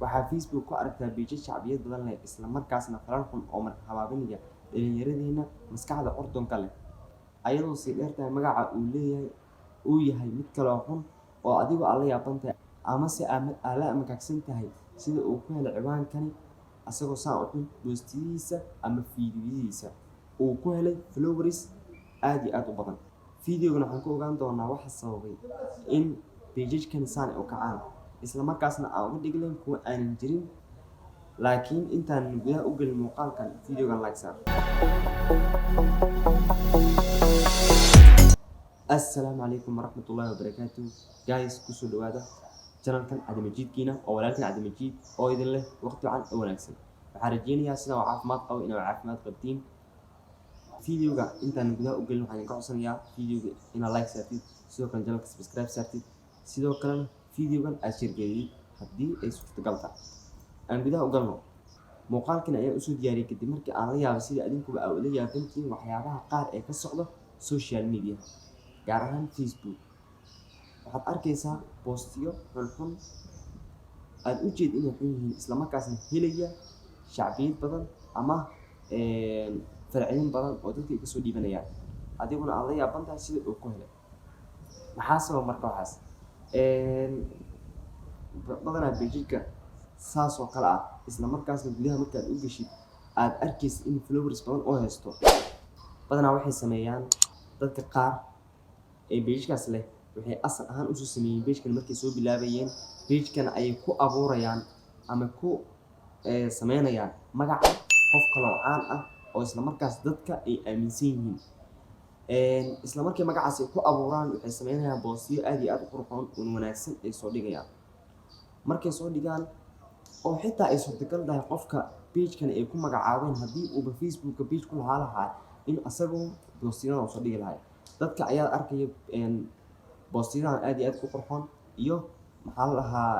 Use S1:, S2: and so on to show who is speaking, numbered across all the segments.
S1: Waxaa Facebook ku aragtaa pages shacbiyad badan leh, isla markaasna falal xun oo marin habaabinaya dhalinyaradeena maskaxda curdunka leh, ayadoo sii dheertahay magaca uu leeyahay uu yahay mid kaloo xun oo adigu aad la yaaban tahay amase aad la amakaagsan tahay sida uu ku helay ciwaankani, asagoo saan u xun postiyihiisa ama fiidiyoyihiisa uu ku helay followers aad iyo aad u badan. Videogan waxaan ku ogaan doonaa waxa sababay in pagekani saan ay u kacaan, isla markaasna aan uga dhiglayn kuwa aanan jirin. Laakiin intaan gudaha u gelin muuqaalkan, videogan like saar. Assalaamu calaykum waraxmatullaahi wabarakaatu. Guys, kusoo dhawaada channelkan Cabdimajiidkiina oo walaalkan Cabdimajiid oo idin leh waqti wacan oo wanaagsan. Waxaan rajeynayaa sidaan oo caafimaad qabo inaa caafimaad qabtiin. Videoga intaan gudaha u gelin, waxaan idinka codsanayaa videoga inaad like saartid, sidoo kale channelka subscribe saartid, sidoo kalena videogan aad share geeyid haddii ay suurtagal tahay. Aan gudaha u galno. Muuqaalkan ayaan usoo diyaariyey kadib markii aan la yaabay sida adinkuba aa ula yaabantihiin waxyaabaha qaar ee ka socda social media, gaar ahaan Facebook. Waxaad arkaysaa postiyo xunxun aad u jeed inay xun yihiin, isla markaasna helaya shacbiyad badan ama falcelin badan oo dadka ay kasoo dhiibanayaan, adiguna aad la yaaban tahay sida uu ku helay. Maxaa sababa marka waxaas? Badanaa pageka saas oo kale ah, isla markaasna gudaha markaad u geshid aad arkaysid in followers badan oo haysto, badanaa waxay sameeyaan dadka qaar ee pagekaas leh, waxay asal ahaan usoo sameeyeen pagekan markay soo bilaabayeen, pagekan ayay ku abuurayaan ama ku sameynayaan magaca qof kaloo caan ah oo isla markaas dadka ay aaminsan yihiin. Isla markii magacaas ay ku abuuraan, waxay sameynayaan postiyo aad iyo aad u qurxoon oo wanaagsan ay soo dhigayaan. Markay soo dhigaan, oo xitaa ay suurtagal tahay qofka pagekan ay ku magacaabeen haddii uuba Facebooka page ku lahaa lahaa in asagoo postiyadan uu soo dhigi lahay, dadka ayaa arkaya postiyadan aad iyo aad ku qurxoon iyo, maxaa la dhahaa,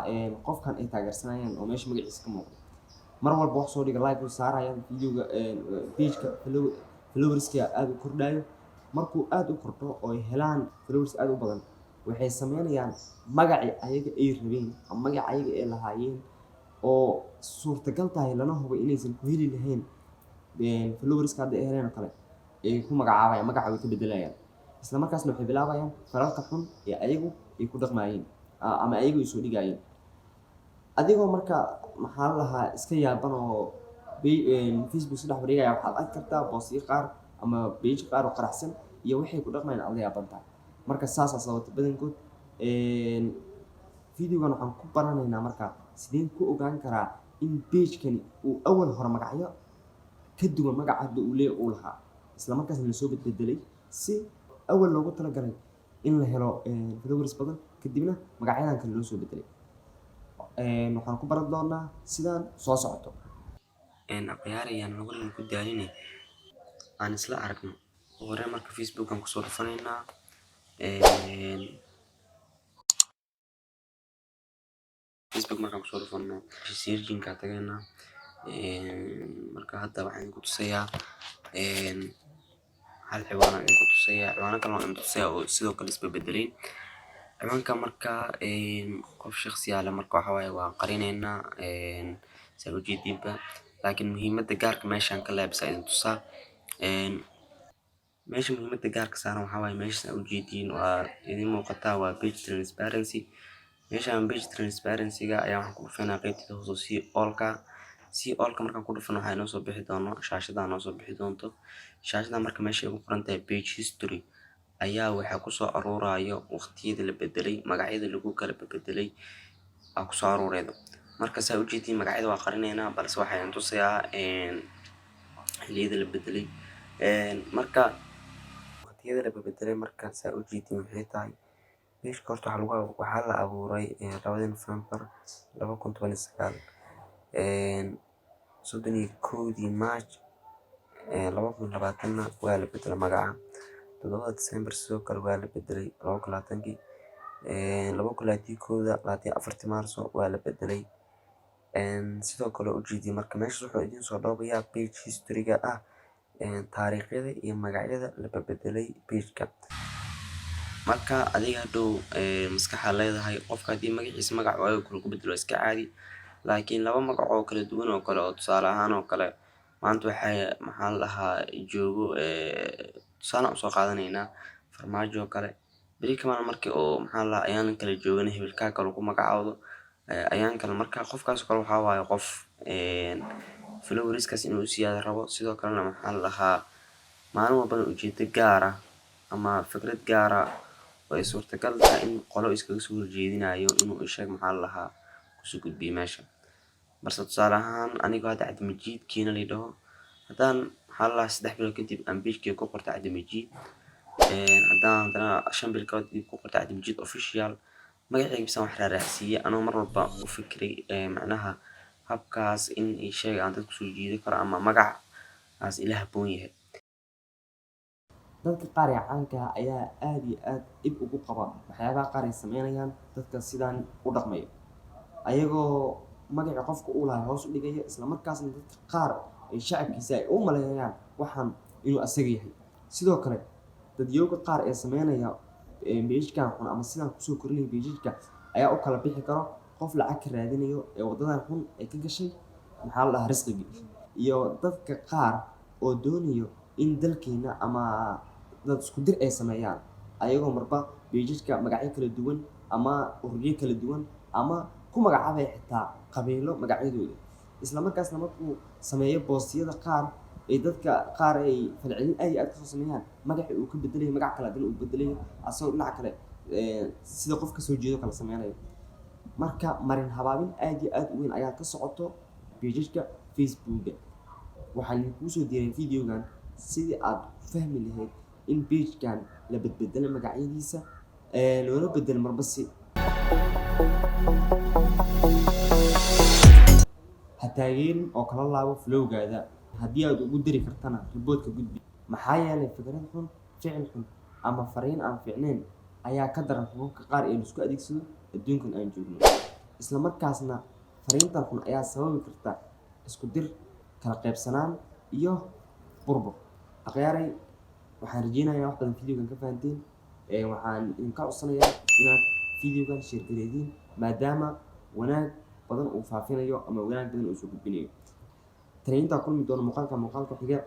S1: qofkan ay taageersanayaan oo meesha magaciisa ka muuqdo. Mar walba wax soo dhiga like u saarayaan videoga, pageka followerska aad u kordhayo. Markuu aad u kordho oo ay helaan followers aad u badan, waxay sameynayaan magacii ayaga ay rabeen ama magaca ayaga ay lahaayeen oo suurtagal tahay lana hubo inaysan ku heli lahayn followerska hadda ay heleen oo kale ay ku magacaabayaan, magaca way ka bedelayaan. Isla markaasna waxay bilaabayaan falalka xun ee ayagu ay ku dhaqmaayeen ama ayagu ay soo dhigayeen. Adigoo marka, maxaa la dhahaa, iska yaaban oo Facebook si dhex wareegaya, waxaad arki kartaa postiyo qaar ama page qaar oo qaraxsan iyo waxay ku dhaqmayaan aad la yaaban tahay. Marka saasaa sababta badankood. Videogan waxaan ku baranaynaa marka sideen ku ogaan karaa in pagekani uu awal hore magacyo ka duwan magaca hadda uu leeyahay uu lahaa, isla markaasna lasoo bedbedelay si awal loogu talagalay in la helo followers badan, kadibna magacyadan kale loo soo bedelay. Waxaan ku baran doonaa sidaan soo socoto.
S2: Akhyaarayaan lagunan ku daaline, aan isla aragno. Ugu horreyn marka Facebook aan kusoo dhufanaynaa. Facebook markaan kusoo dhufano, searching-ka tagaynaa. Marka hadda waxaan idinku tusayaa hal ciwaan aan idinku tusayaa, ciwaano kale waan idin tusayaa oo sidoo kale isbedbedelay ciwaanka. Marka qof shakhsi ah leh, marka waxa waaye waan qarinaynaa saa ujeediinba, laakiin muhiimadda gaarka meeshaan ka leeyahay bas idin tusaa. Meesha muhiimadda gaarka saaran waxaa waaye meesha saa ujeediin, waa idin muuqataa, waa page transparency. Meeshaan page transparency-ga ayaa waxaan ku dhufanaa qaybteeda hoose, see all-ka. See all-ka markaan ku dhufano, waxaa inoo soo bixi doono shaashada noo soo bixi doonto. Shaashada marka meesha ay ku qoran tahay page history ayaa waxaa kusoo aruurayo waqtiyada la bedelay, magacyada lagu kala bedelay aa kusoo aruureedo. Marka saa ujeediin, magacyada waa qarinaynaa, balse waxaan tusayaa xilliyada la bedelay. Marka waqtiyada la bedelay, marka saa ujeediin, waxay tahay pageka horta waxaa la abuuray 2dii November 2019, 31dii March 2020na waa la bedelay magaca. 7da December sidoo kale waa la bedelay 2020kii, 2021da, 24tii Maarso waa la bedelay sidoo kale. Ujeediin, marka meeshaas wuxuu idiin soo dhoobayaa page history-ga ah taariikhyada iyo magacyada la bedelay pageka. Marka adiga hadhow maskaxaa leedahay, qofka haddii magaciisa magac waayo kale ku bedelo waa iska caadi. Laakiin laba magac oo kala duwan oo kale, oo tusaale ahaan oo kale, maanta waxay, maxaa la dhahaa, joogo, tusaale aan usoo qaadanaynaa Farmaajo oo kale, beri kamaan markii oo, maxaa la dhahaa, ayaan kala joogin hebelkaa kale ku magacaawdo ayaan kale. Marka qofkaas kale waxaa waaye qof followerskaas inuu siyaado rabo. Sidoo kalena, maxaa la dhahaa, maalin walbana ujeedo gaar ah ama fikrad gaar ah oo ay suurtagal tahay in qolo iskaga soo horjeedinayo inuu isheeg, maxaa la dhahaa, kusoo gudbiyo meesha. Balse tusaale ahaan, anigoo hadda Cabdimajiid kiina la dhaho, haddaan, maxaa la dhahaa, 3 bilood kadib aan pagekeyga ku qorto Cabdimajiid, haddaan haddana 5 bil kadib ku qorto Cabdimajiid Official, magacayga bisaan wax raaraacsiiyey anoo mar walba u fikiray macnaha habkaas in isheeg aan dad kusoo jiidi karo ama magacaas ila habboon yahay.
S1: Dadka qaar ee caanka ah ayaa aad iyo aad dhib ugu qaba waxyaabaha qaar ay sameynayaan dadka sidaan u dhaqmayo, ayagoo magaca qofka uu lahaa hoos u dhigaya, isla markaasna dadka qaar ay shacabkiisa ay u maleynayaan waxaan inuu asaga yahay. Sidoo kale dadyooga qaar ee sameynaya pagekan xun ama sidaan kusoo korinaya pageka ayaa u kala bixi karo qof lacag ka raadinayo ee wadadan xun ee ka gashay, maxaa la dhahaa, risqigii, iyo dadka qaar oo doonayo in dalkeena ama dad isku dir ay sameeyaan, ayagoo marba pageka magacyo kala duwan ama ururyo kala duwan ama ku magacaabaya xitaa qabiilo magacyadooda. Isla markaasna markuu sameeyo postiyada qaar ay dadka qaar ay falcelin aad iyo aad kasoo sameeyaan, magacii uu ka bedelayo magac kale haddana uu bedelayo, asagoo dhinaca kale sida qof kasoo jeedo kala sameynayo. Marka marin habaabin aad iyo aad u weyn ayaa ka socoto pageka Facebooka. Waxaan idinkugu soo diyaariyay videogan sidii aad u fahmi lahayd in pagekan la bedbedelay magacyadiisa, loona bedelo marba si. Ha taageerin oo kala laabo followgaada. Haddii aad ugu diri kartana, reportka gudbi, maxaa yeelay fikrad xun, ficil xun ama fariin aan fiicnayn ayaa ka daran xuquuqka qaar ee laisku adeegsado adduunkan aan joogno. Isla markaasna fariintan xun ayaa sababi karta isku dir, kala qaybsanaan iyo burbur. Akhyaaray, waxaan rajeynayaa wax badan videogan ka fahanteen. Waxaan idinka codsanayaa inaad videogan share gareediin, maadaama wanaag badan uu faafinayo ama wanaag badan uu soo gudbinayo. Tani intaa kulmi doono muuqaalka muuqaalka xiga,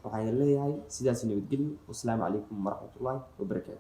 S1: waxaan idin leeyahay sidaas nabadgelyo. Wasalaamu calaykum waraxmatullaahi wabarakaatu.